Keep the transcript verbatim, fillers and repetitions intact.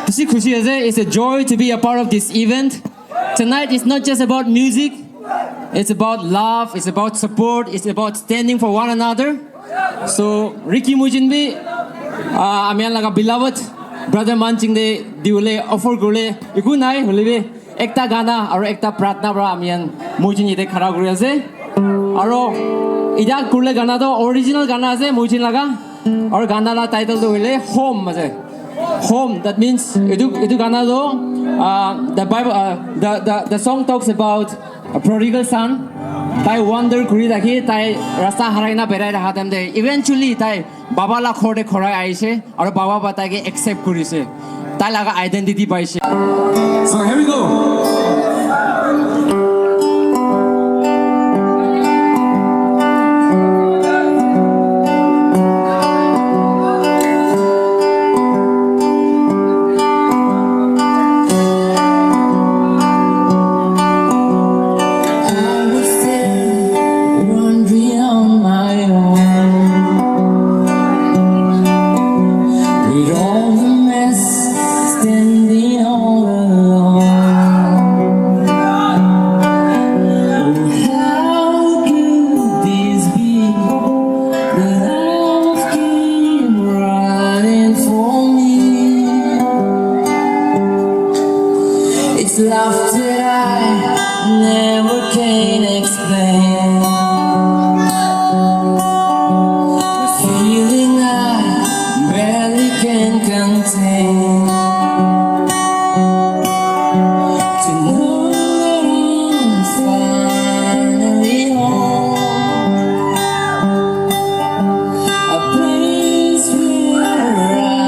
Khushi khushi ase. It's a joy to be a part of this event. Tonight is not just about music. It's about love. It's about support. It's about standing for one another. So Ricky Mujin bi, uh, ami khan laga beloved brother Manching de diule offer gule iku nai hole bi ekta gana aro ekta pratna pra ami khan Mujin ite khara kuri ase. Aro ida kurle gana to original gana ase Mujin laga. Aro gana la title to hoile Home ase. Home, that means itu itu gana to, uh, the Bible, uh, the, the the song talks about a prodigal son. Tai wander kuri thaki tai rasta harai na berai raha time te eventually tai baba la khor te khorai aise aro baba ba tai ke accept kurise. Tai laga identity paise. So here we go. I was there wandering on my own, with all the mess standing all alone. Oh, how could this be? The love came running for me. It's love that I never can explain. The feeling I barely can contain. To know that I'm finally home. A place where I